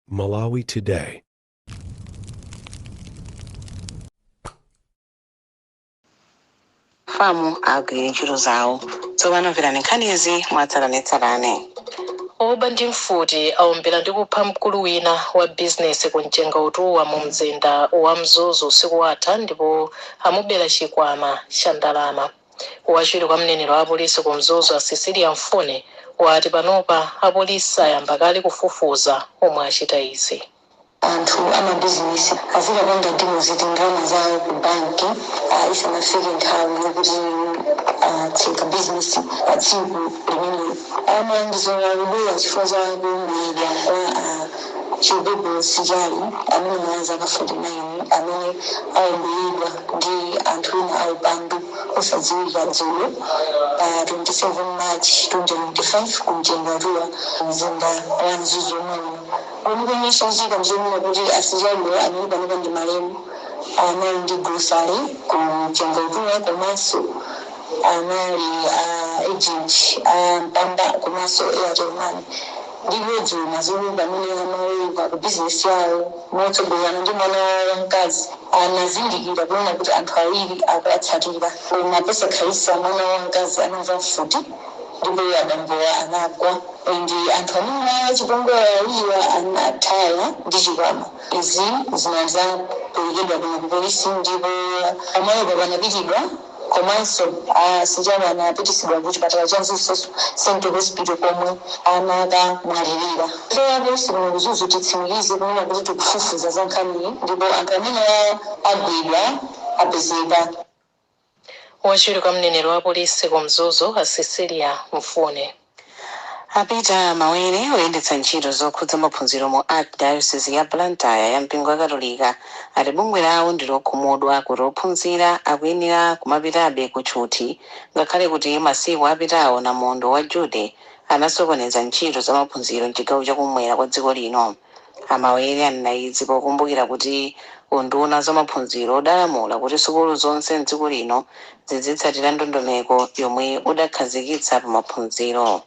Malawi Today. FAM agwire ntchito zawo. Tsopano mverani nkhanizi mwatsatanetsatane. Oba ndi mfuti awombera ndi kupha mkulu wina wa bizinesi ku Mchengautuwa mu mzinda wa Mzuzu usiku watha ndipo amubera chikwama cha ndalama. Wachiwiri kwa mneneri wa apolisi ku Mzuzu, a Cecilia Mfune, wati panopa apolisi ayamba kale kufufuza omwe achita izi. Anthu amabizinesi azikapanga deposit ndalama zawo ku banki isanafike nthawi yokuti atseka bizinesi pa tsiku limenelo. Amalangizo akubwera chifukwa cha kuwomberedwa kwa Chipepo Sijali amene mwa zaka 49, amene awomberedwa ndi anthu ena aupandu osadziwika dzulo pa 27 March 2025 ku Mchengautuwa, mzinda wa Mzuzu omwe. Kwenikweni chachitika ndichonena kuti Asijaliwo, amene panopa ndi malemu, anali ndi grocery ku Mchengautuwa, komanso anali agent a Mpamba komanso Airtel Money. Ndipo dzulo madzulo, pamene amaweruka ku bizinesi yawo motsogozana ndi mwana wawo wamkazi, anazindikira kuona kuti anthu awiri akuwatsatira, koma posakhalitsa mwana wamkazi anamva mfuti ndipo abambowa anagwa, ndi anthu amene achipongwe awiriwa anathawa ndi chikwama. Izi zinazaperekedwa kuno ku polisi ndipo pamalopo panapitidwa, komanso Sijali anapitisidwa ku chipatala cha Mzuzu Central Hospital komwe anakamwalirira. Apolisi kuno ku Mzuzu titsimikize kunena kuti tikufufuza za nkhaniyi ndipo anthu amene agwidwa apezeka. Wachiwiri kwa mneneri wa polisi ku Mzuzu, a Cecilia Mfune. A Peter Mawere, oyendetsa ntchito zokhudza maphunziro mu Archdiocese ya Blantyre ya mpingo wa Katolika, ati bungwe lawo ndi lokhumudwa kuti ophunzira akuyenera kumapitabe ku tchuthi ngakhale kuti masiku apitawo namondwe wa Jude anasokoneza ntchito za maphunziro mchigawo chakumwera kwa dziko lino. Amawere anena izi pokumbukira kuti unduna za maphunziro udalamula kuti sukulu zonse mdziko lino zizitsatira ndondomeko yomwe udakhazikitsa pa maphunziro.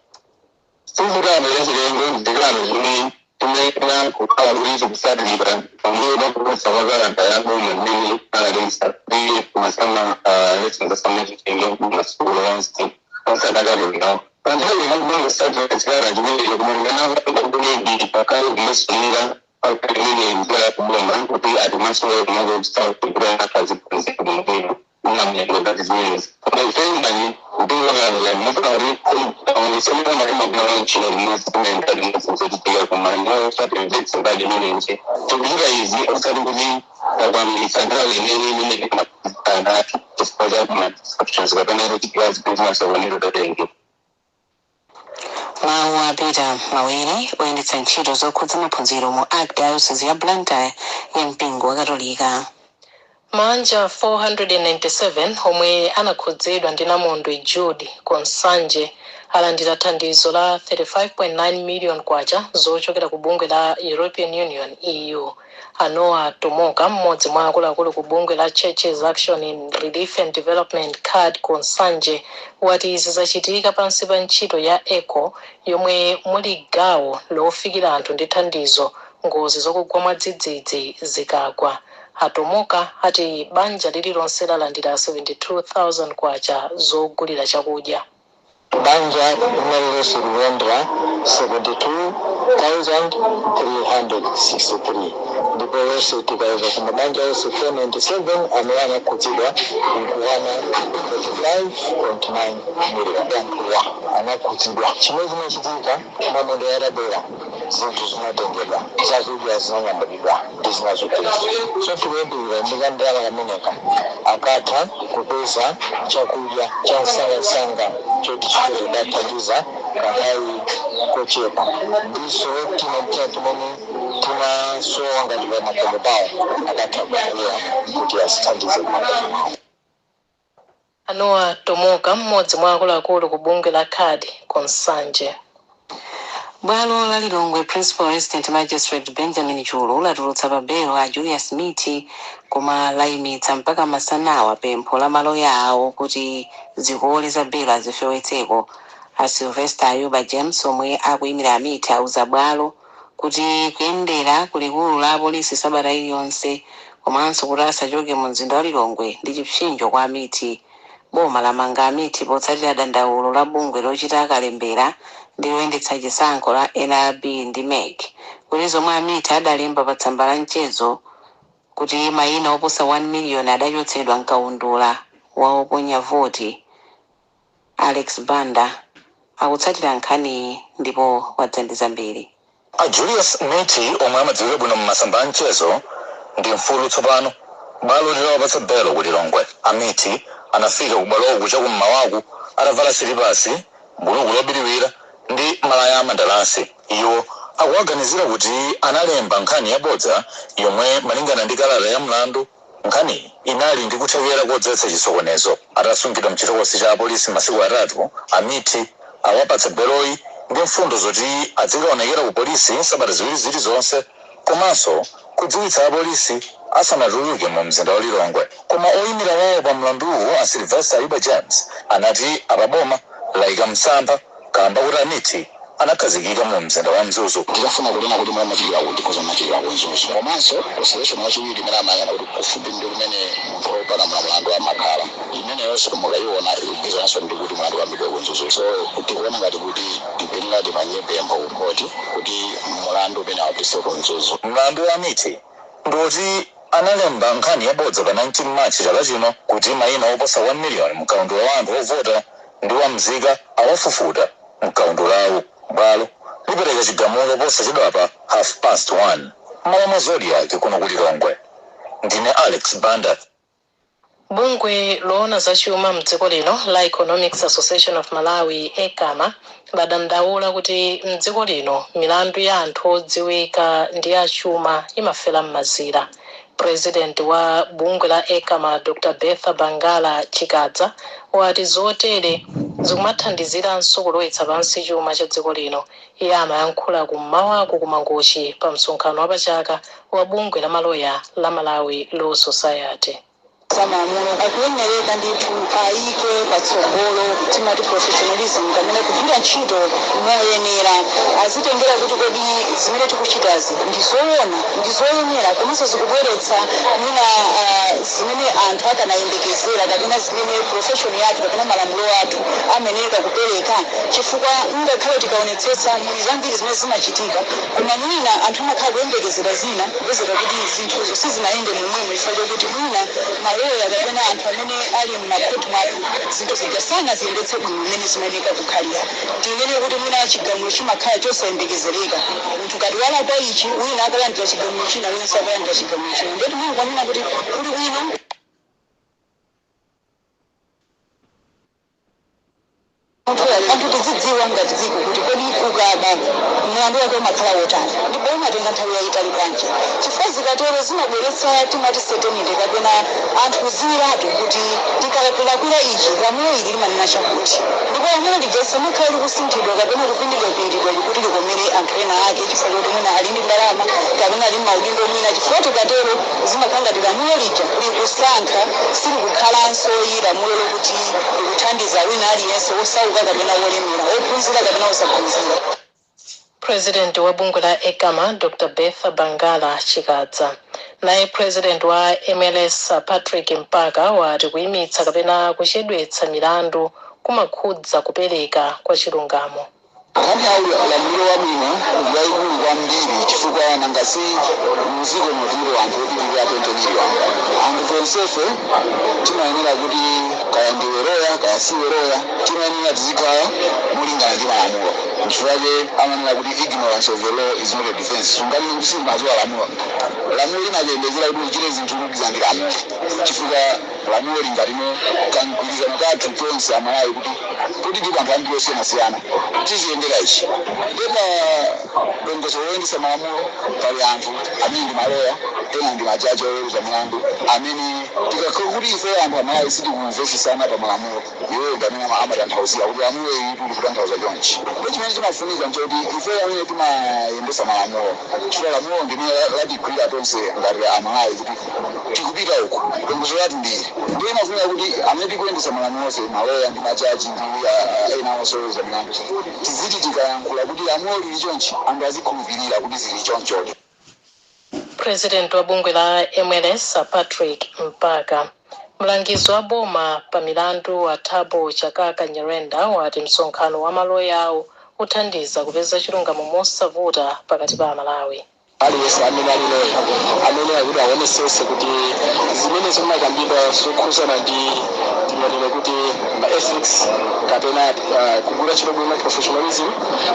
Sizikano zachilendo, ndikano zimene timayenera kukhala kuti tikutsatira pambuyo pakuposa kwa kalata ya boma imene analetsa kuti kumasama lessons asamachitike mumasukulu onse osadakatolika. Pa nthawi imene chikalata chimenecho, koma kuti pakali kumasulira pakali imene mvula kuboma kuti atimasule kumakusa kuti akaziphunzira bwinobwino unamnyengo ngati zimenezi. Koma ifeyo mpingo mafuna kuti aonesere ntchito limodzi kumene limodzi zochitika, koma ndinosatimvetsa mbali imenenje tikuchita izi osati kuti takwaniritsa nthawi imene timaana chifukwa cha ma disruptions kapena kuchitika zimene zimasokoneza tatenge. Mawu a Peter Mawere, oyendetsa ntchito zokhudza maphunziro mu Archdiocese ya Blantyre ya mpingo wa Katolika. Mabanja 497 omwe anakhudzidwa ndi namondwe Jude ku Nsanje alandira thandizo la 35.9 million kwacha zochokera ku bungwe la European Union, EU. Anoa Tomoka, mmodzi mwa akuluakulu ku bungwe la Churches Action in Relief and Development, CARD, ku Nsanje, wati izi zachitika pansi pa ntchito ya ECHO yomwe muli gawo lofikira anthu ndi thandizo ngozi zokugwa mwadzidzidzi zikagwa. Atomoka ati banja lililonse lalandira 72,000 kwacha zogulira chakudya. Banja lililonse likulandira 72,363, ndipo yonse tikayeza ku mabanja onse 497 amene anakhudzidwa nkuwana 35.9 million. Anthuwa anakhudzidwa chimene chinachitika, namondwe yatabwera, zinthu zinatengedwa, zakudya zinanyamulidwa ndi zina zotero. So tikuyembekeza ndi kandalama kameneka akatha kupeza chakudya cha msangamsanga choti chikhoza kuthandiza kanthawi kochepa, ndiso tina tina timene tinasowa ngati pa makomo pawo akatha kuya kuti asithandize kumakomo. Anoa Tomoka, mmodzi mwa akuluakulu ku bungwe la CARD ku Nsanje. Bwalo la Lilongwe Principal Resident Magistrate Benjamin Chulu latulutsa pa belo a Julius Miti, koma layimitsa mpaka masanawa pempho la maloya awo kuti zikole za belo azifewetseko. A Sylvester Ayuba James, omwe akuyimira Amiti, auza bwalo Kuti kuyendera kulikulu la apolisi sabata iliyonse komanso kuti asachoke mu mzinda wa Lilongwe ndi chipsinjo kwa Amithi. Boma lamanga Amithi potsatira dandaulo la bungwe lochita kalembera ndi loyendetsa chisankho la NRB ndi MEC kuti zomwe Amithi adalemba pa tsamba la mchezo kuti mayina oposa 1 million adachotsedwa mkaundula wa oponya voti. Alex Banda akutsatira nkhaniyi ndipo wadza mbiri. A Julius Miti, omwe amadziwika bwino mmasamba a mchezo, ndi mfulu tsopano bwalo litawapatsa belo ku Lilongwe. Amiti anafika ku bwaloku chakummawaku atavala silipasi, buluku lobiriwira ndi malaya amandalasi. Iwo akuwaganizira kuti analemba nkhani yabodza yomwe, malingana ndi kalata ya mlandu, nkhani inali ndi kuthekera kodzetsa chisokonezo. Atasungidwa mchitokosi cha apolisi masiku 3, Amiti awapatsa beloyi ndi mfundo zoti azikaonekera ku polisi sabata 2 zilizonse komanso kudziwitsa apolisi asanatuluke mu mzinda wa Lilongwe. Koma oyimira wawo pa mlanduwu, a Sylvester Ayuba James, anati apaboma layika msampha kamba kuti Amiti anakhazikika mu mzinda wa Mzuzu. Tikafuna kunena kuti mwana kuti koza machitira ku Mzuzu, komanso oselection wachiwiri imene amayang'ana kuti kufupi ndi kumene munthu wopalamula mlandu amakhala, imeneyonso mukayiona ikugwirizananso ndi kuti mlandu wambidwe ku Mzuzu. So tikuona ngati kuti tipenga tipanye pempho kukhoti kuti mlandu umene awapise ku Mzuzu. Mlandu wa Amiti ndoti analemba nkhani yabodza pa 19 March chaka chino kuti mayina oposa 1 million mkaundula wa anthu ovota ndi wamzika awafufuta mkaundulawu. Bwalo lipereka chigamulo posachedwapa 1:30. M'malo mwa Zodiak kuno ku Lilongwe, ndine Alex Banda. Bungwe loona zachuma mdziko lino la Economics Association of Malawi, ECAMA, ladandaula kuti mdziko lino milandu ya anthu odziwika ndi achuma imafera m'mazira. President wa bungwe la ECAMA, Dr Bertha Bangala Chikadza, wati zotere zikumathandiziranso kulowetsa pansi chuma cha dziko lino. Iye amayankhula kummawaku kuMangochi pa msonkhano wapachaka wa bungwe la maloya la Malawi Law Society. Zamalamulo akuyenereka ndithu ayike patsogolo timati professionalism kamene kugwira ntchito moyenera, azitengera kuti kodi zimene tikuchitazi ndizoona, ndizoyenera, komanso zikubweretsa mwina zimene anthu akanayembekezera kapena zimene profession yathu kapena malamulo athu ameneka kupereka, chifukwa ngakhale tikaonetsetsa muli zambiri zimene zimachitika, koma mwina anthu amakhala kuyembekezera zina, kupezeka kuti zinthuzo sizinayende momwemo chifukwa chokuti mwina maloya kapena anthu amene ali mmakhoti mwathu zinthu zija sanaziyendetse bwino mmene zimayeneka kukhalira. Tinene kuti mwina chigamulo chimakhala chosayembekezereka. Munthu ngati walakwa ichi, wina akalandira chigamulo china, wina sakalandira chigamulo china. Ndeti mwina kuti kuli bwino anthu tizidziwa ngati dziko kuti kodi ukaba mlandu wake umakhala wotani ndipo umatenga nthawi yayitali bwanji, chifukwa zikatero zimabweretsa timati certainty kapena anthu kudziwiratu kuti tikalakwira ichi, lamulo ili limanena chakuti, ndipo lamulo lija lisamakhala likusinthidwa kapena kupindidwapindidwa likuti likomere anthu ena ake chifukwa choti mwina ali ndi ndalama kapena ali maudindo mwina, chifukwa tikatero zimakhala ngati lamulo lija likusankha, silikukhalanso lamulo lokuti likuthandiza wina aliyense, osauka kapena wolemera, wophunzira kapena osaphunzira. President wa bungwe la ECAMA, Dr Bertha Bangala Chikadza. Naye president wa MLS, Patrick Mpaka, wati kuyimitsa kapena kuchedwetsa milandu kumakhudza kupereka kwa chilungamo. Nkhani ya ulamuliro wabwino yayikulu kwambiri, chifukwa nangasi mdziko mutiro anthu opitirira 20 million, anthu tonsefe timayenera kuti kaya ndiwe loya kaya siwe loya, timayenera tizikhala molingana ndi malamulo. Nchifukwa amanena kuti ignorance of the law is not a defense. Sungani simadziwa lamulo, lamulo limakuyembekeza kuti uchite zinthu kulugwiza ndi lamulo, chifukwa lamulo lingatino kamgwirizano kathu tonse Amalawi kuti ndipo anthu ambiri osiyanasiyana tiziyendera ichi. Ndipo dongosolo loyendesa malamulo pali anthu amene ndi maloya, ena ndi majaji oweruza milandu, amene tikakhala kuti ife anthu Amalawi sitikumvesesana pa malamulo, iweyo ndi amene amatanthauzira kuti lamulo ili tuli kutanthauza chonchi. Ndipo chimene chimafunika nchoti ife amene timayendesa malamulo, chifukwa lamulo ndimene latigwira tonse ngati Amalawi kuti tikupita uku, dongosolo lathu ndili, ndiye imafunika kuti amene tikuyendesa malamulo onse, maloya ndi majaji ndi ena onse oweruza milandu, tiziti tikayankhula kuti lamulo lili chonchi, anthu aziti Ndikuzikhulupirira kuti zili chonchodi. President wa bungwe la MLS, a Patrick Mpaka. Mlangizi wa boma pa milandu wa Thabo Chakaka Nyirenda wati msonkhano wa maloya awo uthandiza kupeza chilungamo mosavuta pakati pa Amalawi. Aliyense amene ali loya amene akuti aonesese kuti zimene zimakambidwa zokhuzana ndi, tinganene kuti, ma ethics kapena kugwira ntchito bwino, professionalism,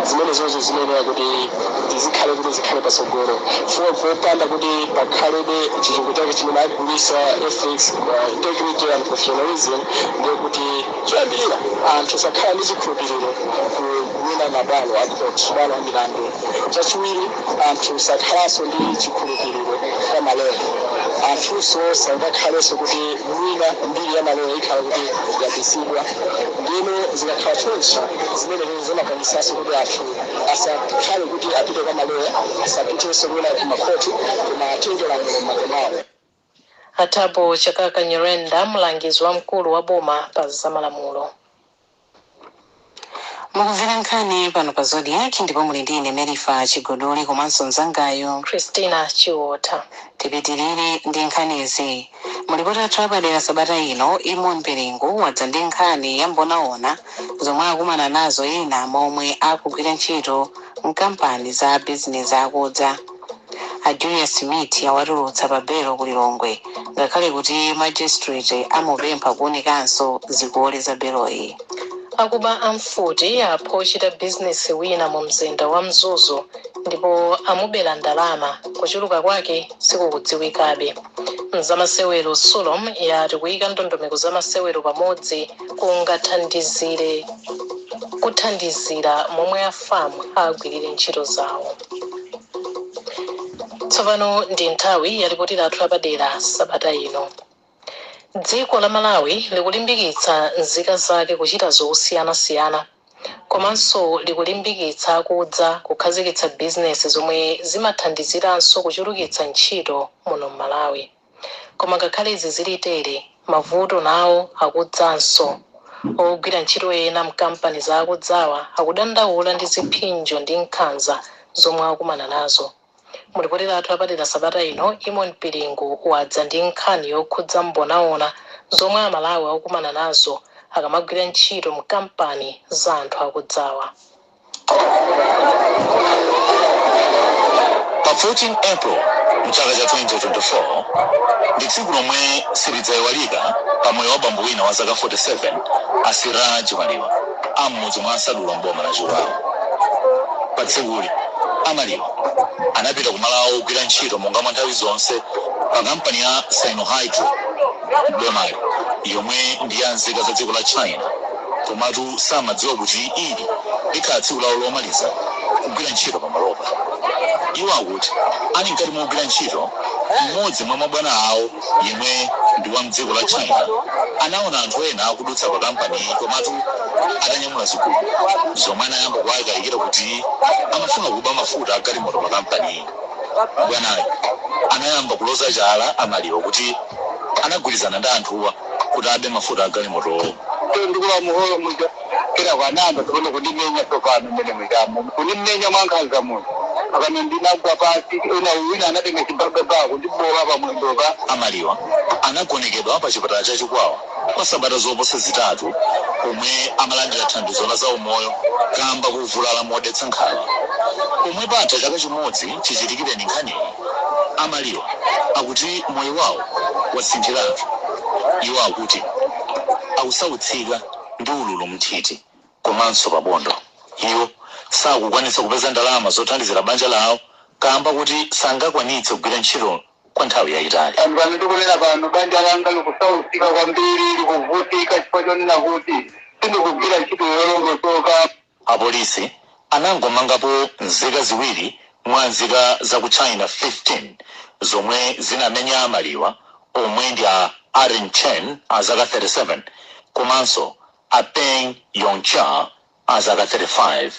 zimene zonso zimenera kuti zikhale, kuti zikhale patsogolo, chifukwa popanda kuti pakhalebe chizungu chake chimene agulisa, ethics, integrity and professionalism, ndiye kuti choyambirira anthu sakhala ndi chikhulupiriro kumwina mabwalo a court, bwalo a milandu. Chachiwiri, anthu sakhalanso ndi chikhulupiriro kwa maloya. Anthunso sangakhalenso kuti mwina mbiri ya maloya ikhala kuti yabisidwa. Ndino zikakhala chonchi, zimene zimapangisanso kuti anthu asakhale kuti apite kwa maloya, asapitenso mwina kumakhoti, koma atenge lamulo m'manja mwawo. A Thabo Chakaka Nyirenda, mlangizi wamkulu wa boma pa zamalamulo. Mukumvera nkhani pano pa Zodiak, ndipo muli ndi ine Merifa Chigodoli komanso mzangayo Christina Chiwotha. Tipitirire ndi nkhanizi. Mulipoti athu apadera sabata ino, Imon Mperengo, wadza ndi nkhani ya mbonaona zomwe akumana nazo ena momwe akugwira ntchito mkampani za bizinesi akudza. A Julius Smith awatulutsa pa belo ku Lilongwe ngakhale kuti magistrate amupempha kuwunikanso zikole za beloyi. Akuba amfuti apha ochita bizinesi wina mu mzinda wa Mzuzu ndipo amubera ndalama, kuchuluka kwake sikukudziwikabe. Mzamasewero, Sulom yati kuyika ndondomeko zamasewero pamodzi kungathandizire kuthandizira momwe a FAM agwirire ntchito zawo. Tsopano ndi nthawi ya ripoti lathu lapadera sabata ino. Dziko la Malawi likulimbikitsa nzika zake kuchita zosiyanasiyana komanso likulimbikitsa kudza kukhazikitsa bizinesi zomwe zimathandiziranso kuchulukitsa ntchito muno m'Malawi. Koma ngakhale izi zili tere, mavuto nawo akudzanso. Ogwira ntchito ena mkampani za akudzawa akudandaula ndi ziphinjo ndi nkhanza zomwe akumana nazo. Mulipoti lathu apadera sabata ino, Imon Piringu wadza ndi nkhani yokhudza mbonaona zomwe Amalawi akukumana nazo akamagwira ntchito mkampani za anthu akudzawa. Pa 14 April mchaka cha 2024 ndi tsiku lomwe silidzayiwalika pa moyo wa bambo wina wa zaka 47, Asiraji Maliwa, am'mudzi mwa Asadula mboma la Chikwawa. Pa tsikuli Amaliwa anapita kumalo awo ogwira ntchito monga mwa nthawi zonse pa kampani ya Sinohydro m'bomali, yomwe ndi ya nzika za dziko la China. Komatu samadziwa kuti ili likhala tsiku lawo lomaliza kugwira ntchito pamalopa. Iwo akuti ali mkati mogwira ntchito, mmodzi mwa mabwana awo yemwe ndi wa mdziko la China anaona anthu ena akudutsa pa kampani, komatu atanyamula zigubu, zomwe anayamba kuwakayikira kuti amafuna kuba mafuta agalimoto pa kampani. Bwanayo anayamba kuloza chala Amaliwa kuti anagwirizana ndi anthuwa kuti abe mafuta agalimotowo. Ndikula muholo muja kera kwanamba tikuona kundimenya. Tsopano mmene mwijamo kundimenya mwankhanza muno akana ndinagwa pasi. Ena wina anatenga chibagaba kundibowa pamwendopa. Amaliwa anagonekedwa pa chipatala cha Chikwawa kwa sabata zoposa 3 komwe amalandira thandizo la zaumoyo kamba kuvulala modetsa nkhawa. Pomwe patha chaka chimodzi chichitikireni nkhaniyi, Amaliwa akuti moyo wawo wasinthiratu. Iwo akuti akusautsika ndi ululu mthiti komanso pabondo. Iwo sakukwanitsa kupeza ndalama zothandizira banja lawo kamba kuti sangakwanitse kugwira ntchito kwa nthawi yayitali. Anthu pano tikunena pano, banja langa likusautsika kwambiri, likuvutika chifukwa chonena kuti sindikugwira ntchito yolongosoka. Apolisi anangomangapo nzika ziwiri mwa nzika za ku China 15 zomwe zinamenya Amaliwa, omwe ndi a Aaron Chen a zaka 37 komanso a Peng Yongcha a zaka 35.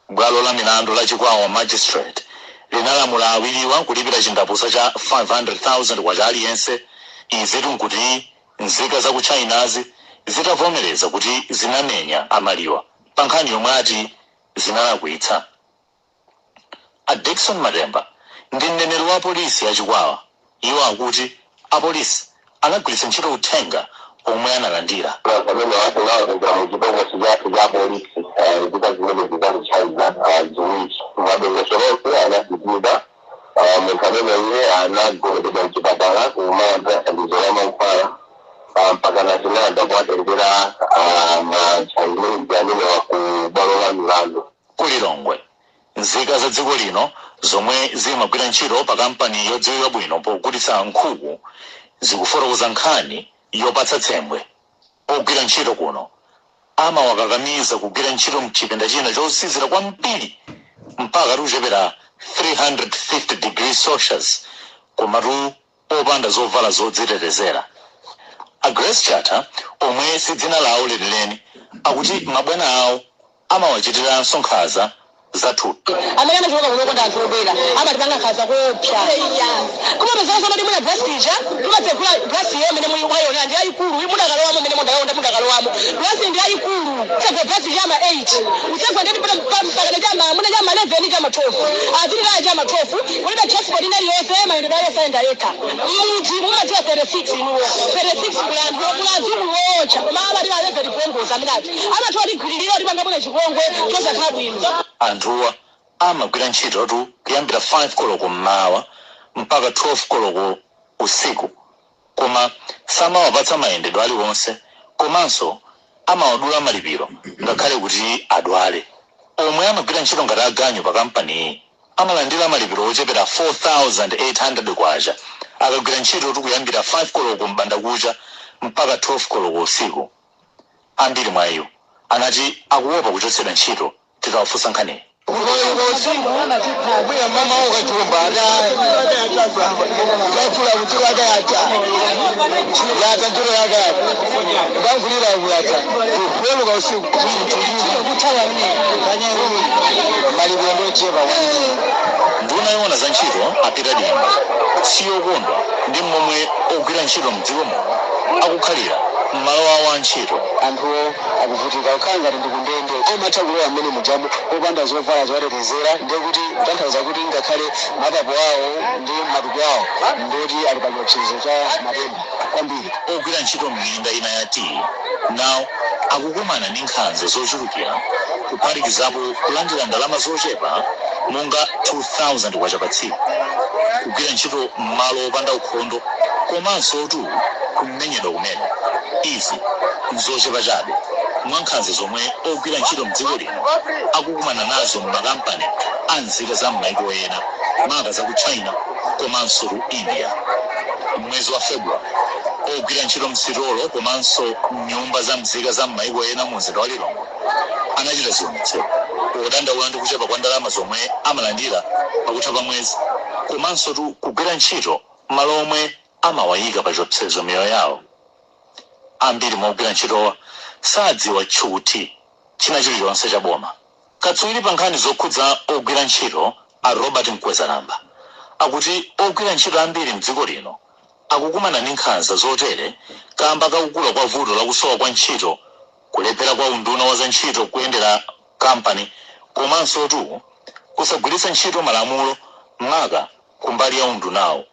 Bwalo la milandu la Chikwawa Magistrate linalamula awiriwa kulipira chindapusa cha 500,000 kwacha aliyense. Izitu nkuti nzika za ku Chinazi zitavomereza kuti zinamenya Amaliwa pa nkhani yomwe ati zinalakwitsa. A Dickson Matemba ndi mneneri wa polisi yachikwawa. Iwo akuti apolisi anagwiritsa ntchito uthenga omwe analandira. Pamene wakunawatenga muchitokosi chathu cha polisi zita zimene zizakutchaiza ziwiri madongosolosi anachitika. Munthu amene iye anagonekedwa mchipatala kumalandira thandizo la mankhwala mpaka natinada kuwatengera ma Chinese amene waku bwalo la milandu. Kulilongwe, nzika za dziko lino zomwe zimagwira ntchito pa kampani yodziwika bwino pogulitsa nkhuku zikufotokoza nkhani yopatsa tsembwe. Ogwira ntchito kuno amawakakamiza kugwira ntchito mchipinda china chozizira kwambiri mpaka tikuchepera 350 degrees Celsius, komatu opanda zovala zodzitetezera. A Grace Charter, omwe si dzina lawo lenileni, akuti mabwana awo amawachitiranso nkhanza zathupi. Amene amachoka kuno konda anthu obwera amatipanga nkhanza koopsa. Kumapezeka zomati mwina glasi ija mumatsegula, glasi iyo imene mwayionera ndi yayikulu, mudakalowamo mene mudalonda mudakalowamo, glasi ndi yayikulu. Tsegula glasi chama 8, utsegula ndeti mpakana chama muna chama 11, chama 12, azitikaya chama 12. Kulibe transport ina iliyonse, mayendedwe aliyonse ayenda yekha. Mudzi mumadziwa 36 inuwo 36 kulandu kulanzulu wocha, koma amati 11 kuongoza amenati amatiwa tigwiririra tipanga mwina chipongwe chosakhala bwino. Anthuwa amagwira ntchitotu kuyambira 5 koloko mmawa mpaka 12 koloko usiku, koma samawapatsa mayendedwe aliwonse, komanso amawadula malipiro ngakhale kuti adwale. Omwe amagwira ntchito ngati aganyu pa kampaniyi amalandira malipiro ochepera 4800 kwacha akagwira ntchito kuyambira 5 koloko m'bandakucha mpaka 12 koloko usiku. Ambiri mwa iwo anati akuopa kuchotsedwa ntchito tikawafunsa nkhaniyi. Usiku bwera mama ukachumba kakula kutiro akayata yata ntiro yakayata ngankulira kuyata kuweluka usiku malipiro ndochepa. Nduna yoona za ntchito a Peter Dimba siyokondwa ndi momwe ogwira ntchito mdziko muno akukhalira m'malo awo a ntchito. Anthuwo akuvutika kukhala ngati ndikundende. Amatha kulowa mmene mujamu opanda zovala zowatetezera, ndiye kuti kutanthauza kuti ngakhale mapapu awo ndi matupi awo ndoti ali pa chiopsezo cha matenda kwambiri. Ogwira ntchito m'minda ina ya tiyi nawo akukumana ndi nkhanza zochulukira, kuphatikizapo kulandira ndalama zochepa monga 2000 kwacha pa tsiku, kugwira ntchito m'malo opanda ukhondo, komanso tu kumenyedwa kumene. Izi nzochepa chabe mwa nkhanza zomwe ogwira ntchito mdziko lino akukumana nazo m'makampani a nzika za m'maiko ena, maka za ku China komanso ku India. Mwezi wa February, ogwira ntchito msitolo komanso mnyumba za mzika za m'maiko ena mu mzinda wa Lilongwe anachita zionetsero podandaula ndi kuchepa kwa ndalama zomwe amalandira pakutha pa mwezi, komanso tu kugwira ntchito malo omwe amawayika pa chiopsezo miyoyo yawo. Ambiri mwa ogwira ntchitowa sadziwa tchuthi china chilichonse cha boma. Katswiri pa nkhani zokhudza ogwira ntchito a Robert Mkwezalamba akuti ogwira ntchito ambiri mdziko lino akukumana ndi nkhanza zotere kamba kakukula kwa vuto lakusowa kwa ntchito, kulephera kwa unduna wa za ntchito kuyendera kampani, komanso tu kusagwiritsa ntchito malamulo maka kumbali ya undunawo.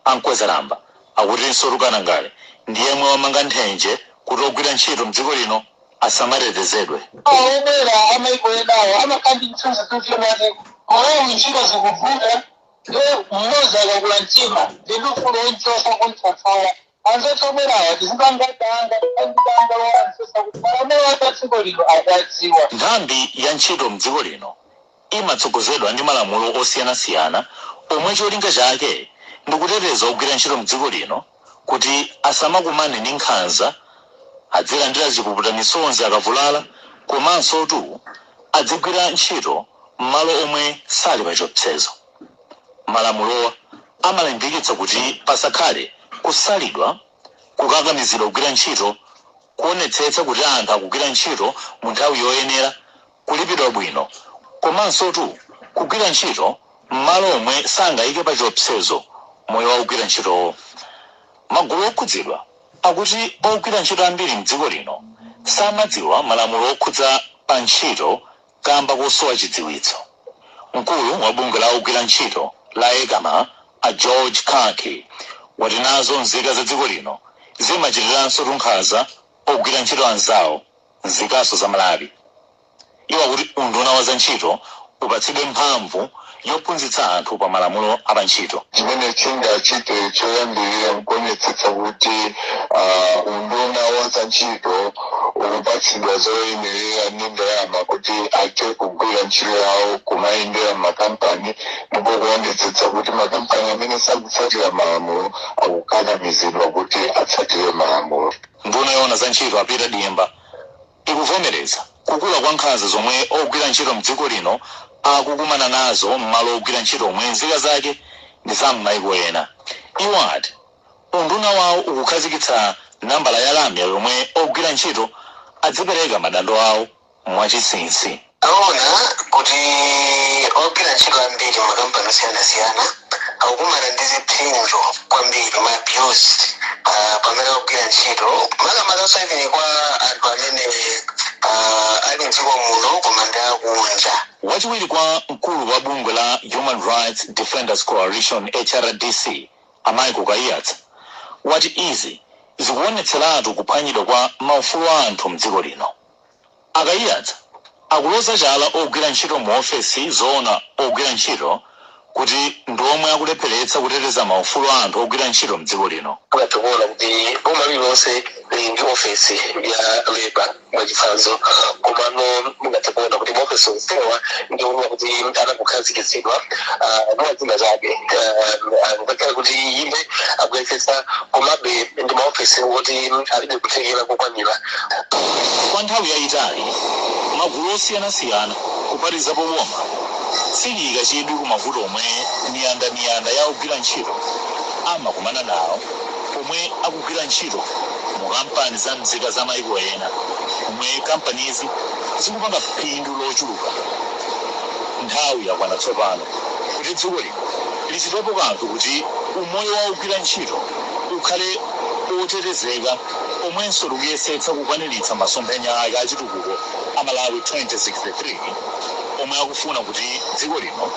A Mkwezalamba akutinso tukanangale ndi yemwe wamanga nthenje kuti ogwira ntchito mdziko lino asamatetezedwe. Obwera amaiko enawo amakhala ndi mthunzi mati malawi ntchito zikuvuta, ndi mmodzi akakula mtima ndindufuna onchosa kuntsatsawa anzathu obwerawa tizipanga danga andidanga lowansosa kuti malamulo a dziko lino akuwadziwa. Nthambi ya ntchito mdziko lino imatsogozedwa ndi malamulo osiyanasiyana omwe cholinga chake ndi kuteteza ogwira ntchito mdziko lino kuti asamakumane ndi nkhanza, adzilandira zipukuta misonzi akavulala, komanso tu adzigwira ntchito m'malo omwe sali pa chiopsezo. Malamulowa amalimbikitsa kuti pasakhale kusalidwa, kukakamizidwa kugwira ntchito, kuonetsetsa kuti anthu akugwira ntchito mu nthawi yoyenera, kulipidwa bwino, komanso tu kugwira ntchito m'malo omwe sangayike pa chiopsezo moyo wa ogwira ntchitowo. Magulu okhudzidwa akuti ogwira ntchito ambiri mdziko lino samadziwa malamulo okhudza pa ntchito kamba kosowa chidziwitso. Mkulu wa bungwe la ogwira ntchito la ECAMA, a George Kaki, wati nazo nzika za dziko lino zimachitiranso nkhanza ogwira ntchito anzawo, nzikaso za Malawi. Iwo akuti unduna wa za ntchito upatsidwe mphamvu yophunzitsa anthu pa malamulo a pa ntchito. Chimene chingachite choyambirira nkuonetsetsa kuti unduna wa za ntchito ukupatsidwa zoyenerera ndi ndalama kuti athe kugwira ntchito yawo, kumayendera makampani ndipo kuonetsetsa kuti makampani amene sakutsatira malamulo akukakamizidwa kuti atsatire malamulo. Nduna yoona za ntchito, a Peter Dimba, ikuvomereza kukula kwa nkhanza zomwe ogwira ntchito mdziko lino akukumana nazo m'malo ogwira ntchito omwe nzika zake ndi za m'mayiko ena. Iwo ati unduna wawo ukukhazikitsa nambala ya lamya yomwe ogwira ntchito adzipereka madando awo mwachinsinsi. Aona kuti ogwira ntchito ambiri makampani osiyanasiyana akukumana ndi zipsinjo kwambiri, ma abuse pamene akugwira ntchito, makamakaso even kwa anthu amene ali mdziko muno koma ndi akunja. Wachiwiri kwa mkulu wa bungwe la Human Rights Defenders Coalition, HRDC, a Michael Kaiyatsa, wati izi zikuonetseratu kuphwanyidwa kwa maufulu a anthu mdziko lino. A Kaiyatsa akuloza chala ogwira ntchito mu ofesi zoona ogwira ntchito kuti ndi omwe akulepheretsa kuteteza maufulu a anthu ogwira ntchito mdziko lino. Tikuona kuti boma lililonse lili ndi ofesi ya labour, mwachitsanzo, komano mungathe kuona kuti maofesi onsewa ndikuona kuti anakukhazikitsidwa mwa zina zake, ngakhale kuti inde akuyesetsa, komabe ndi maofesi woti alibe kuthekera kokwanira. Kwa nthawi yayitali magulu osiyanasiyana, kuphatikizapo boma, siliyika chidwi ku mavuto omwe miyandamiyanda ya ogwira ntchito amakumana nawo pomwe akugwira ntchito mu kampani za mzika za maiko ena, pomwe kampanizi zikupanga phindu lochuluka. Nthawi yakwana tsopano kuti dziko lino lichitepo kanthu kuti umoyo wa ogwira ntchito ukhale otetezeka, omwenso likuyesetsa kukwaniritsa masomphenya ake achitukuko a Malawi 2063, omwe akufuna kuti dziko lino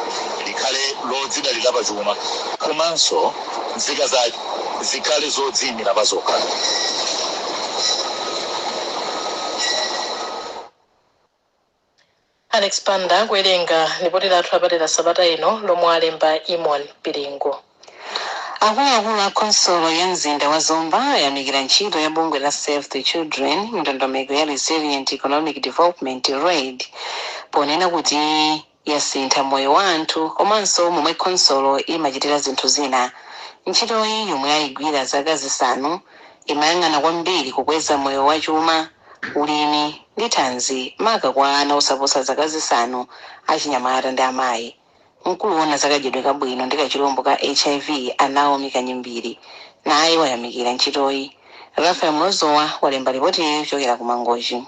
likhale lodzidalira pachuma komanso nzika zake zikhale zodziyimira pa zokha. Alex Panda kuwerenga lipoti lathu lapadera sabata ino lomwe alemba Imon Piringo. Akuluakulu a khonsolo ya mzinda wa Zomba ayamikira ntchito ya bungwe la Save the Children, ndondomeko ya Resilient Economic Development, RED, ponena kuti yasintha moyo wa anthu komanso momwe khonsolo imachitira zinthu zina. Ntchitoyi, yomwe ayigwira zaka 5, imayang'ana kwambiri kukweza moyo wa chuma, ulimi ndi thanzi, maka kwa ana osaposa zaka 5, achinyamata ndi amayi. Mkulu woona zakadyedwe kabwino ndi kachilombo ka HIV, a Naomi Kanyimbiri, naye wayamikira ntchitoyi. Rafael Mozowa walemba ripoti kuchokera ku Mangochi.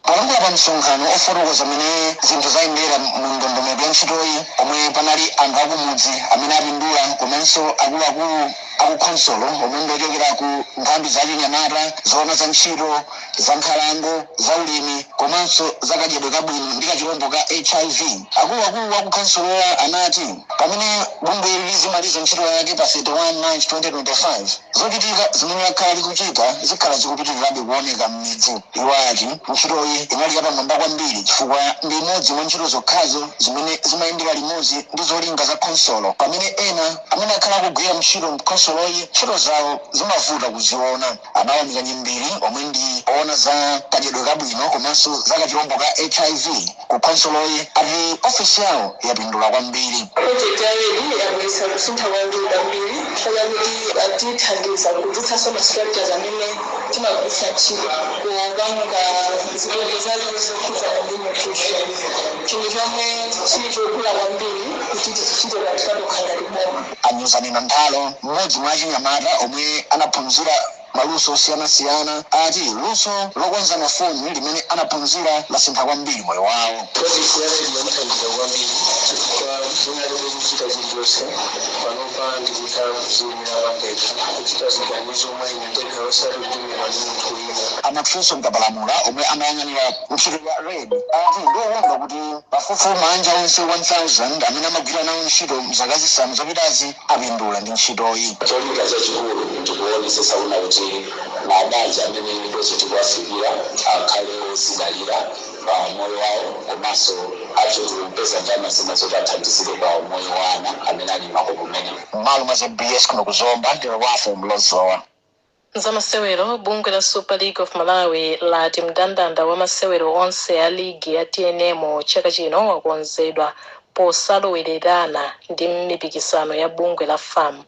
Polankhula pa msonkhano ofotokoza mmene zinthu zayendera mu ndondomeko ya ntchitoyi, omwe panali anthu akumudzi amene apindula komanso akuluakulu akukhonsolo omwe ndi ochokera ku nthambi za chinyamata, zoona za ntchito, za nkhalango, za ulimi komanso za kadyedwe kabwino ndi kachilombo ka HIV, akuluakulu akukhonsolowa anati pamene bungwe lizimaliza ntchito yake pa 31 March 2025, zochitika zimene lakhala likuchita zikhala zikupitirirabe kuoneka m'midzi. Iwo ati ntchitoyi inali yapamwamba kwambiri chifukwa ndi imodzi mwa ntchito zokhazo zimene zimayendera limodzi ndi zolinga za khonsolo, pamene ena amene akhala akugwira ntchito mkhonsoloyi ntchito zawo zimavuta kuziona. A Naomi Kanyimbiri, omwe ndi oona za kadyedwe kabwino komanso za kachilombo ka HIV ku khonsoloyi, ati ofesi yawo yapindula kwambiri. Project ya RED yabweretsa kusintha kwambiri kwambiri, chifukwa kuti atithandiza kudzutsanso ma structures amene timagwiritsa ntchito kupanga zikonzo zokhudzana ndi nutrition, chinthu chomwe chili chokula kwambiri kuti tichichite katikati kukhala ngati boma. Anyuzanena Nthalo, mmodzi mwa achinyamata omwe anaphunzira maluso osiyanasiyana, ati luso lokonza mafoni limene anaphunzira lasintha kwambiri moyo wawo. Project ya RED yamuthandiza kwambiri. Chifukwa ndinalibe kuchita chilichonse, panopa ndikutha kuziyimira pandekha, kuchita ziganizo mwa ine ndekha, osati kutumira ndi munthu wina. Amapfunso Mkapalamula omwe amayang'anira ntchito ya RED ati ndiwowonga kuti pafupifupi mabanja onse 1000 amene amagwira nawo ntchito mzaka 5 zapitazi apindula ndi ntchitoyi. Cholinga chachikulu ndikuonesesa kuna kuti mabanja amene project kuwafikira akhale ozidalira pa moyo wawo, komanso athe kupeza ndalama zina zoti athandizire pa moyo wa ana amene ali makomo kumene. M'malo mwa ZBS kuno kuzomba, ndilo Rafo Mlozowa. Zamasewero. Bungwe la Super League of Malawi lati mndandanda wa masewero onse a ligi ya TNM chaka chino wakonzedwa posalowererana ndi mipikisano ya bungwe la FAM,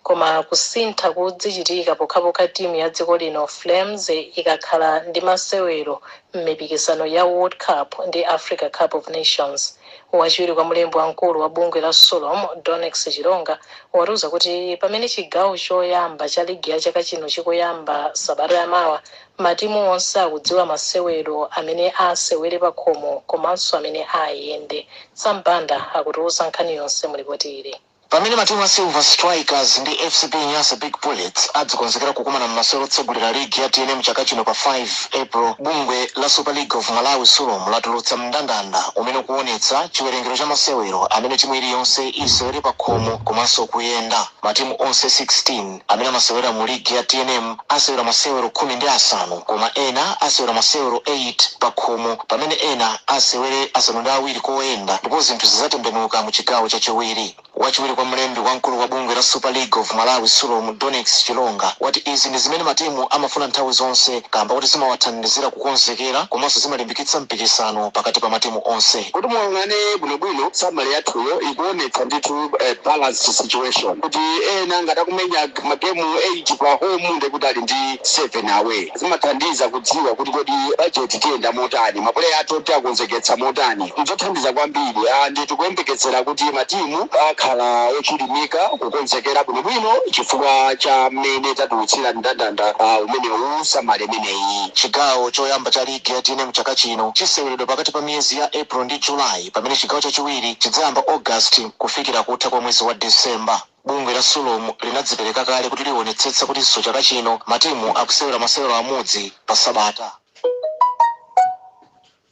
koma kusintha kudzichitika pokhapokha timu ya dziko lino Flames ikakhala ndi masewero m'mipikisano ya World Cup ndi Africa Cup of Nations. Wachiwiri kwa mlembi wamkulu wa bungwe la Sulom, Donex Chilonga, watiuza kuti pamene chigawo choyamba cha ligi ya chaka chino chikuyamba sabata yamawa, matimu onse akudziwa masewero amene asewere pakhomo komanso amene ayende. Sambanda akutiuza nkhani yonse mulipoti ili. Pamene matimu a Silver Strikers ndi FCB Nyasa Big Bullets adzikonzekera kukumana m'masewero otsegulira ligi ya TNM chaka chino pa 5 April, bungwe la Super League of Malawi SULOM latulutsa mndandanda umene ukuonetsa chiwerengero cha masewero amene timu iliyonse isewere pa khomo komanso kuyenda. Matimu onse 16 amene amasewera mu ligi ya TNM asewera masewero 15, koma ena asewera masewero 8 pa khomo pamene ena asewere 7 koyenda, ndipo zinthu zidzatembenuka mu chigawo chachiwiri. Wachiwiri kwa mlembi wamkulu wa bungwe la Super League of Malawi SULOM, Donex Chilonga, wati izi ndi zimene matimu amafuna nthawi zonse kamba kuti zimawathandizira kukonzekera komanso zimalimbikitsa mpikisano pakati pa matimu onse. Kuti muongane bwinobwino, summary yathuyo ikuonetsa ndithu balanced situation, kuti ena ngati akumenya magemu 8 pa home ndekuti ali ndi 7 away. Zimathandiza kudziwa kuti kodi budget tiyenda motani, mapuleya athu tiakonzeketsa motani. Nzothandiza kwambiri. Ndi tikuyembekezera kuti matimu akhala ochilimika kukonzekera bwinobwino chifukwa cha mmene tatulutsira mndandanda umenewu, summary imeneyi. Chigawo choyamba cha ligi ya TNM chaka chino chiseweredwa pakati pa miyezi ya April ndi July, pamene chigawo chachiwiri chidzayamba August kufikira kutha kwa mwezi wa December. Bungwe la SULOM linadzipereka kale kuti liwonetsetsa kutinso chaka chino matimu akusewera masewero amodzi pa sabata.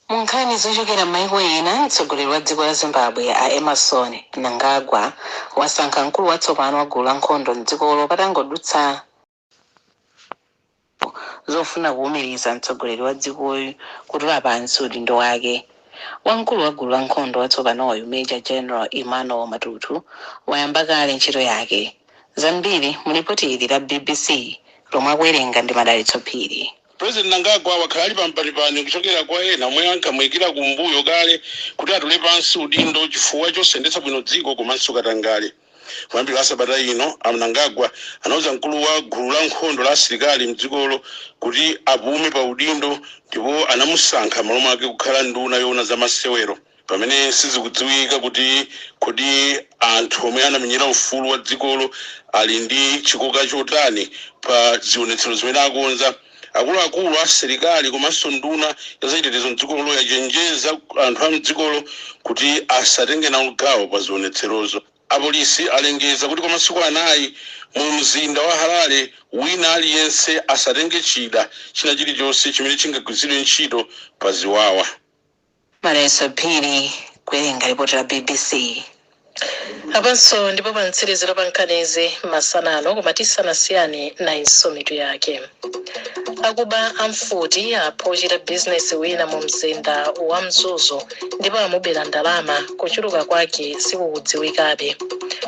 Mu nkhani zochokera m'maiko ena, mtsogoleri wa dziko la Zimbabwe a Emerson Mnangagwa wasankha mkulu watsopano wa gulu la nkhondo mdzikolo patangodutsa zofuna kuwumiriza mtsogoleri wa dzikoyu kutula pansi udindo wake. Wamkulu wa gulu la nkhondo watsopanoyu, Major General Emmanuel Matutu, wayamba kale ntchito yake. Zambiri mulipoti ili la BBC lomwe akuwerenga ndi Madalitso Phiri. President Mnangagwa wakhala ali pampanipani kuchokera kwa ena omwe ankamuyikira kumbuyo kale kuti atule pansi udindo chifukwa chosayendetsa bwino dziko komanso katangale. Kuyambira sabata ino, Amnangagwa anauza mkulu wa gulu la nkhondo la asilikali mdzikolo kuti apume pa udindo, ndipo anamusankha malo mwake kukhala nduna yoona za masewero, pamene sizikudziwika kuti kodi anthu omwe anamenyera ufulu wa dzikolo ali ndi chikoka chotani pa zionetsero zimene akonza. Akuluakulu a asilikali komanso nduna ya zachitetezo mdzikolo yachenjeza anthu a mdzikolo kuti asatenge nawo gawo pa zionetserozo. Apolisi alengeza kuti kwa masiku 4 mu mzinda wa Harare wina aliyense asatenge chida china chilichonse chimene chingagwiritsidwe ntchito pa ziwawa. Madalitso Phiri kuwerenga ripoti la BBC. Apanso ndipo pa mtsiriziro pa nkhanizi masanano, koma tisanasiyane nayinso mitu yake. Akuba amfuti apha ochita bizinesi wina mu mzinda wa Mzuzu ndipo amubera ndalama, kuchuluka kwake sikukudziwikabe.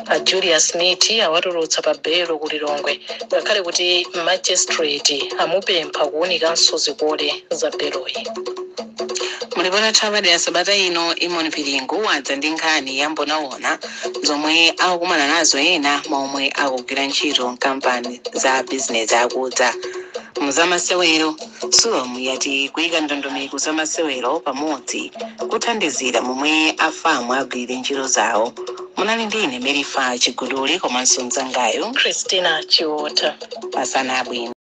A Julius Smith awatulutsa pa belo ku Lilongwe ngakhale kuti magistrate amupempha kuwunikanso zikole za beloyi. Mulipota thabada sabata ino, Imon Piringu wadza ndi nkhani yambonaona zomwe akukumana nazo ena momwe akugwira ntchito mkampani za bizinesi akudza. Muzamasewero, SULOM yati kuyika ndondomeko zamasewero pamodzi kuthandizira momwe afamu agwirire ntchito zawo. Munali ndine Merifa Chiguduli komanso mzangayo Christina Chiota. Masana abwino.